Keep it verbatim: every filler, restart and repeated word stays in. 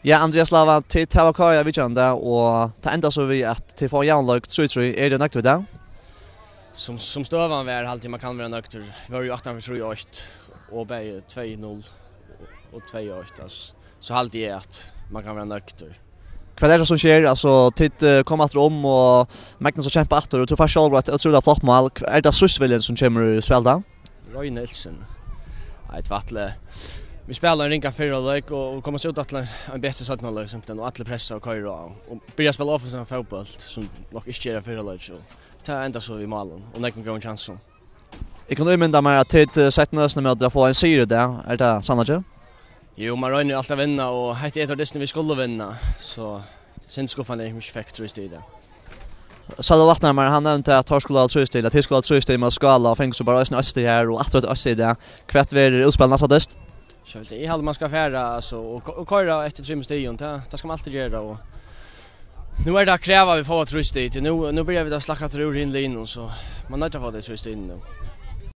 Ja, Andreas Lava, tit hava Kára vitjandi, og tað endar so við, at tit fáa javnleik trý trý. Eru tit nøgd við tað? Sum, sum støðan var, haldi eg, man kann vera nøgdur. Vit vóru jú aftan fyri trý eitt, og bæði tvey null og tvey eitt, altso. So haldi eg, at man kann vera nøgdur. Hvat er tað, sum sker? Altso, tit, eh, koma aftur um, og Magnus hevur kempað aftur, og tú fært sjálvur eitt ótrúliga flott mál. Hvat er tað, stríðsviljin, sum kemur í spæl tá? Roy Nielsen. Nei, tvætli. Vit spæla ein ringan fyrra hálvleik og, og koma so út aftur ein, ein betri seinna hálvleik, simpelthen, og allir pressa og koyra á. Og byrja at spæla offensivan fótbólt, sum nokk ikki er ein fyrra hálvleik, so tað endar so við málum og nógvum góðum kjansum. Eg kann ímynda mær, at tit, eh, sett nøsina móti at fáa ein sigur í dag. Er tað sannleiki? Jú, man roynir jú altíð at vinna, og hetta er tað dystin, vit skulu vinna. So, synd skuffandi, at vit ikki fekk trý stig í dag. Sølvi Vatnhamar, hann nevndi, at teir skulu hava trý stig, at tit skulu hava trý stig, men Skála fingu so bara eisini eitt stig her, og aftur eitt stig í dag. Hvat verður útspæl næsta dyst? So, eg haldi, man skal fara, altso, og, og koyra eftir trimum stigum, tað, tað skal man altíð gera, og nú er tað at krevja, at vit fáa trý stig, tí nú, nú byrja vit at slakka aftur úr hinum liðunum, so man noyðist at fáa tey trý stigini nú.